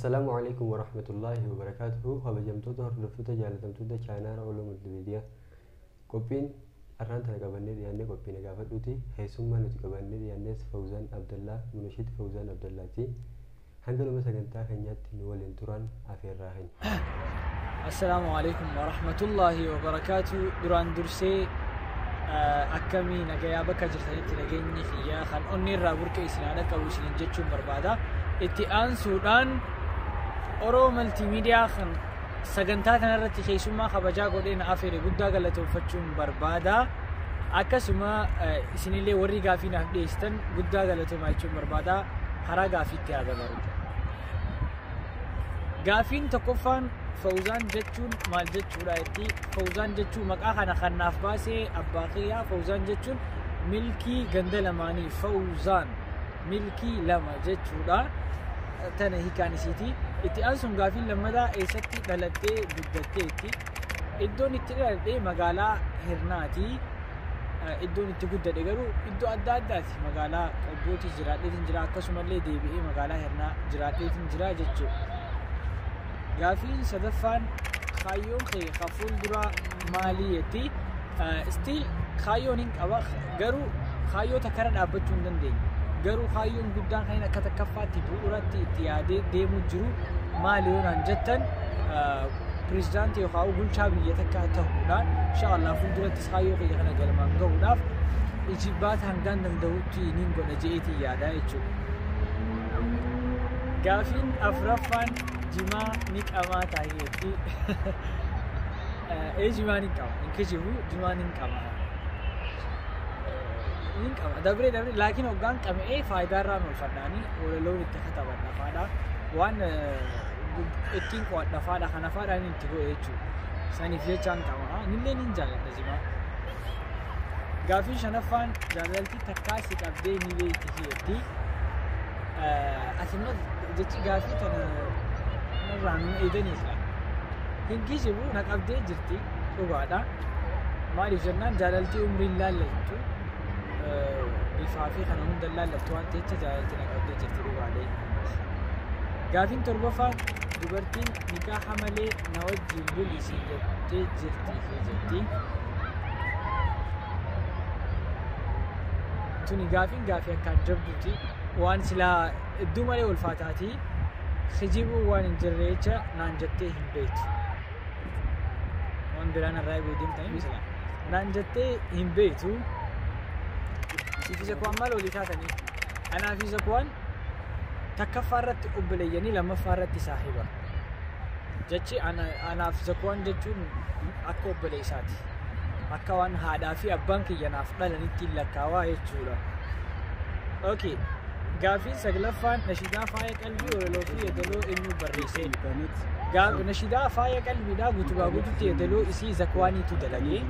Assalaamu alaikum warahmatullaahi wabarakaatuhu. Kabajamtoota hordoftoota jaalatamtoota chaanaala Oromoo Multimeediyaa. Qophiin har'aan tana qabannee dhiyaannee qophii na gaafadhuuti. Keessummaa nuti qabannee dhiyaannes Fawzaan Abdallaa, Munashid Fawzaan Abdallaati. Hanga dhuma sagantaa keenyaatti nu waliin turan afeerraa keenya. Assalaamu alaikum warahmatullaahi wabarakaatu. Duraan dursee akkamii nagayaa bakka jirtanitti nageenyi kiyyaa kan onni irraa burqe isin haa dhaqqabu isiniin jechuun barbaada. Itti aansuudhaan Oroo Maltiimiidiyaa kan sagantaa kanarratti keessummaa kabajaa godhee na afeere guddaa galatoonfachuun barbaada. Akkasuma isinillee warri gaafii naaf dhiyeessitan guddaa galatoomaa jechuun barbaada. Karaa gaafiitti haa dabaru. Gaafiin tokkoffaan Fawzaan jechuun maal jechuudha jetti. Fawzaan jechuun maqaa kana kan naaf baasee abbaa kiyyaa. Fawzaan jechuun milkii ganda lamaanii, Fawzaan milkii lama jechuudha. Tana hiikaan isiiti. Itti aansuun gaafiin lammataa eessatti dhalattee guddatteetti. Iddoon itti dhaladhe magaalaa Hirnaati. Iddoon itti guddadhe garuu iddoo adda addaati. Magaalaa Qobbootis jiraadheetiin jira, akkasumallee deebi'ee magaalaa Hirnaa jiraadheetiin jira jechuudha. Gaafiin sadaffaan kaayyoon kee ka fuulduraa maalii jetti. Still kaayyoon hin qaba, garuu kaayyoo takkarra dhaabbachuu hin dandeenye. Garuu kaayyoon guddaan kan inni akka takkaffaatti bu'uuratti itti yaadee deemuu jiru maali yoo naan jettan, pirezidaantii yookaan bulchaa biyya takkaa ta'uudhaan. Inshaallah fuuldurattis kaayyoo kiyya kana galmaan gahuudhaaf ijibbaata hangaan danda'utti niin godha je'eetiin yaadaa jechuudha. Gaafiin afuraffaan jimaa ni qamaa taayeetti. Ee, jimaa ni qaba. Hin kijibu, jimaa ni qaba. Ni qaba. Dabree dabree, laakiin hoggaan qama'ee faayidaa irraan oolfadhaanii walaloon itti katabadha faadha. Waan ittiin qo'adha faadha, kana faadhaan itti godhe jechuudha. Saniif jechaan qaba. Nillee nin jaalladha jimaa. Gaafiin shanaffaan jaalalti takkaa si qabdee ni beekti jetti. Asimma jechi gaafii tana narraa nu eeganiifidha. Hin kijibu, na qabdee jirti dhugaadha. Maaliif jennaan jaalaltii umriin laallattu, bifaa fi kana hunda laallattu waan ta'eef jaalaltii na qabdee jirti dhugaadha. Gaafiin torbaffaan dubartiin nikaaha malee na wajjin buli siin jettee jirti jetti. Tuni gaafiin gaafii akkaan jabduuti. Waan silaa hedduu malee ulfaataati. Kijibuu waan hin jirre jecha naan jettee hin beektu. Waan biraan irraa eeguu deemtanii silaa. Naan jettee hin beektu. Siif isa kuwaan maal walii taatanii? Anaa fi isa kuwaan takkaffaa irratti obboleeyyanii, lammaffaa irratti saahiba. Jechi anaaf Zakuwaan jechuun akka obboleessaati. Akka waan haadhaa fi abbaan kiyya naaf dhalanitti lakkaawaa jechuudha. Okay. Gaafiin saglaffaan nashiidaa faaya qalbii walaloo fi yeedaloo eenyu barreesse? Nashiidaa faaya qalbiidhaa guutumaa guututti yeedaloo isii Zakwaaniitu dalagee,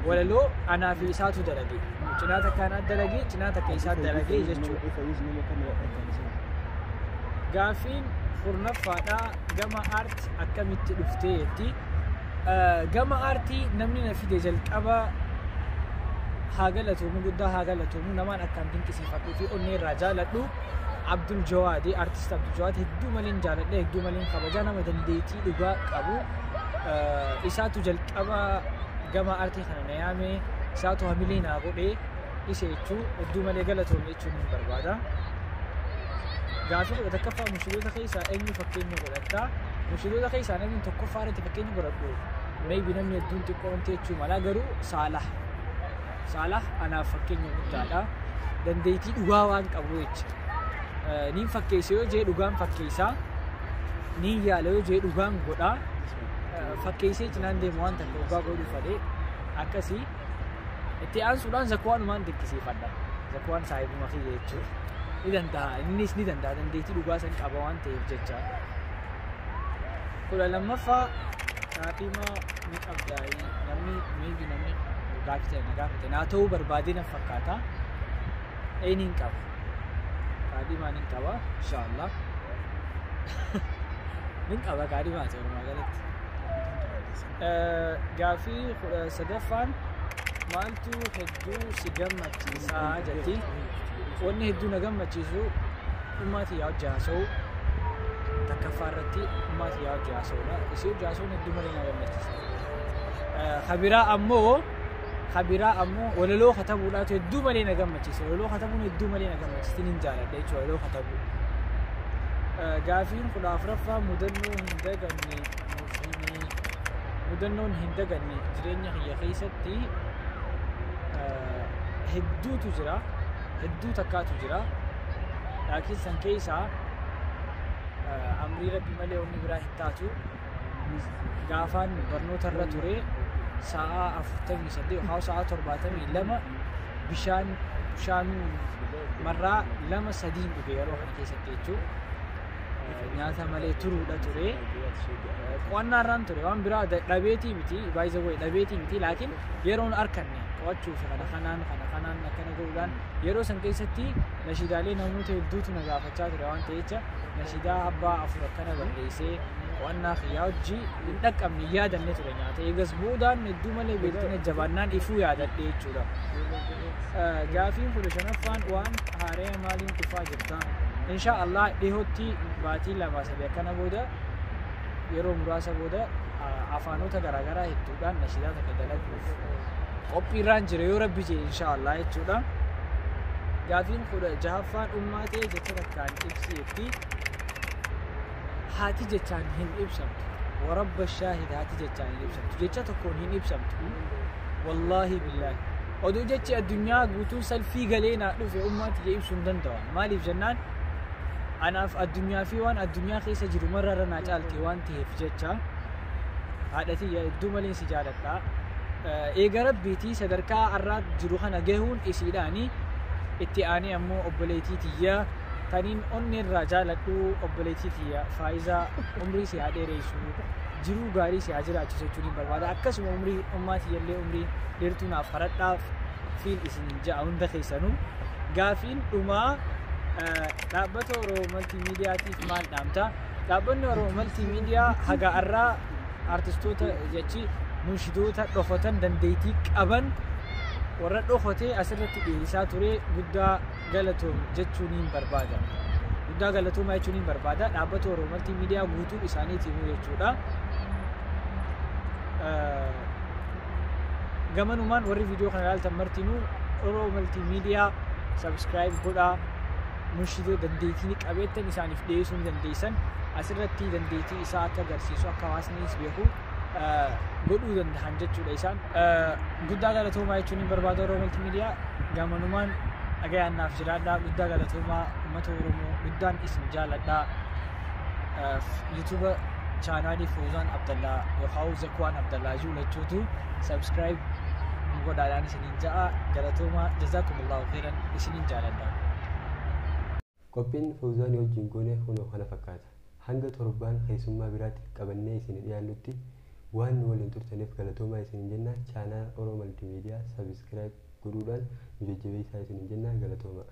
walaloo anaa fi isaatu dalage. Cinaa takka anaa dalagee, cinaa takka isaa dalagee jechuudha. Gaafiin kurnaffaadhaa gama aarti akkamitti dhuftee jetti. Gama aartii namni na fide jalqaba haa galatoomu, guddaa haa galatoomu, namaan akkaan dinqisiifadhuu fi onnee irraa jaaladhu Abdul Jawaadi, artist Abdul Jawaadi hedduu maleen jaaladha, hedduu maleen kabajaa, nama dandeettii dhugaa qabu. Isaatu jalqaba gama aartii kana na yaame, isaatu hamilee naa godhee isa jechuu hedduu malee galatoomu jechuun hin barbaada. Gaafii 11ffaa mushiroota keessaa eenyu fakkeenya godhattaa? Mushiroota keessaa namni tokkoffaa irratti fakkeenya godhadhu maybe namni hedduun xiqqoo wanti jechuu mala, garuu Saalah. Saalah anaaf fakkeenya guddaadha. Dandeettii dhugaa waan qabu jecha. Niin fakkeessa yoo jee dhugaan fakkeessaa. Niin yaala yoo jee dhugaan godhaa. Fakkeessee cinaan deemu waan takka dhugaa godhuu fadhee akkasii. Itti aansuudhaan Zakwaanumaan dinqisiifadha. Zakwaan saahibuma kiyya jechuudha. Ni danda'a, innis ni danda'a, dandeettii dhugaa san qaba waan ta'eef jecha. 12ffaa kaadhima ni qabdaa, namni maybe namni gaafii ta'e na gaafate naa ta'uu barbaadee na fakkaata. Ee, niin qaba. Kaadhimaa nin qaba inshaallah. Nin qaba kaadhimaa ta'e walumaa galatti. Gaafii 13ffaan maaltu hedduu si gammachiisaa jetti. Wanni hedduu na gammachiisu dhummaa tiyyaa hojii haasa'u. Takkaffaa irratti ummaa tiyyaa wajji haasa'uudha. Isii wajji haasa'uun hedduu malee na gammachiisa. Kabiraa ammoo walaloo katabuudhaatu hedduu malee na gammachiisa. Walaloo katabuun hedduu malee na gammachiisa. Nin jaaladha jechuudha walaloo katabuu. Gaafiin 14ffaa, mudannoo hin daganne nuuf himi. Mudannoon hin daganne jireenya kiyya keessatti hedduutu jira. Hedduu takkaatu jira. Laakiin san keessaa, amrii Rabbi malee wanni biraa hin taatu. Gaafaan barnoota irra ture sa'a 48 yookaan sa'a 72 bishaan marraa lama sadiin dhuge yeroo kana keessatti jechuudha. Nyaata malee turuudha ture. Qo'annaa irraan ture, waan biraa dhabeetii miti, baay'ee wayi dhabeetii miti, laakiin yeroon arkanne qo'achuuf kana kanaan kana kanaan akkana godhuudhaan yeroo san keessatti nashiidaalee namoota hedduutu na gaafachaa ture waan ta'echa nashiidaa abbaa afur akkana barreessee qo'annaa kiyyaa hojii hin dhaqqabne, hin yaadanne ture nyaata. Eegas boodaan hedduu malee beeltina jabaannaan ifuu yaadadhe jechuudha. Gaafiin 15ffaan, waan haaree maaliin dhufaa jirta? Insha Allah dhihootti baatii 2-3 akkana booda, yeroo muraasa booda, afaanota garaagaraa hedduudhaan nashiidaa takka dalaguuf qophiirraan jira yoo Rabbi jedhe, insha Allah jechuudha. Gaafiin 16ffaan, ummaa ta'e jecha takkaan ibsiitti. Haati jechaan hin ibsamtu. Warabba shaahid, haati jechaan hin ibsamtu. Jecha tokkoon hin ibsamtu. Wallaahi billaahi. Oduu jechi addunyaa guutuun salfii galee naa dhufe ummaa tiyya ibsuu hin danda'an. Maaliif jennaan, anaaf addunyaa fi waan addunyaa keessa jiru mararra naa caalti waan ta'eef jecha haadha tiyya hedduu malee si jaaladha. Eega Rabbiitii sadarkaa har'aa jiru kana gahuun isiidhaani. Itti aanee ammoo obboleettii tiyya taniin onni irraa jaaladhu, obboleettii tiyya Faayizaa, umrii si haa dheeressu, jiruu gaarii si haa jiraachisu jechuun hin barbaada. Akkasuma umrii ummaa tiyyallee umrii dheertuu naaf haradhaaf fiin isin ja'a hunda keessanuu. Gaafiin dhumaa, dhaabbata Oromoo Maltiimiidiyaatiif maal dhaamta? Dhaabbanni Oromoo Maltiimiidiyaa haga har'aa artistoota jechi munshidoota dhokotan, dandeettii qaban warra dhokotee asirratti dhiyeessaa ture, guddaa galatoom jechuun hin barbaada. Guddaa galatoomaa jechuun hin barbaada. Dhaabbata Oromoo Maltiimiidiyaa guutuu isaaniitiin jechuudha. Gamanumaan warri viidiyoo kana ilaaltan martinuu Oromoo Maltiimiidiyaa subscribe godhaa. Munshidoo dandeettii qabeettan isaaniif dhiyeessuu ni dandeessan. Asirratti dandeettii isaa akka agarsiisu, akka hawaasnis beeku godhuu danda'an jechuudha isaan. Guddaa galatoomaa jechuun hin barbaada Oromoo Maltiimiidiyaa. Gamanumaan dhagayaan naaf jiraadhaa. Guddaa galatoomaa, uummata Oromoo, guddaan isin jaaladhaa. YouTube chaanaalii Foozaan Abdallaa yookaan Zakwaan Abdallaa jiru lachuutu subscribe nu godhaadhaan isiniin ja'a. Galatoomaa, jazaakumullahu khairan, isiniin jaaladha. Qophiin Fawzaanii wajjin goone kunoo kana fakkaata. Hanga torbaan keessummaa biraatti qabannee isin dhiyaannutti waan nu waliin turtaniif galatoomaa isin jenna. Chaanaal Oromoo Maltiimiidiyaa subscribe godhuudhaan nu jajjabeessaa isin jenna. Galatoomaa.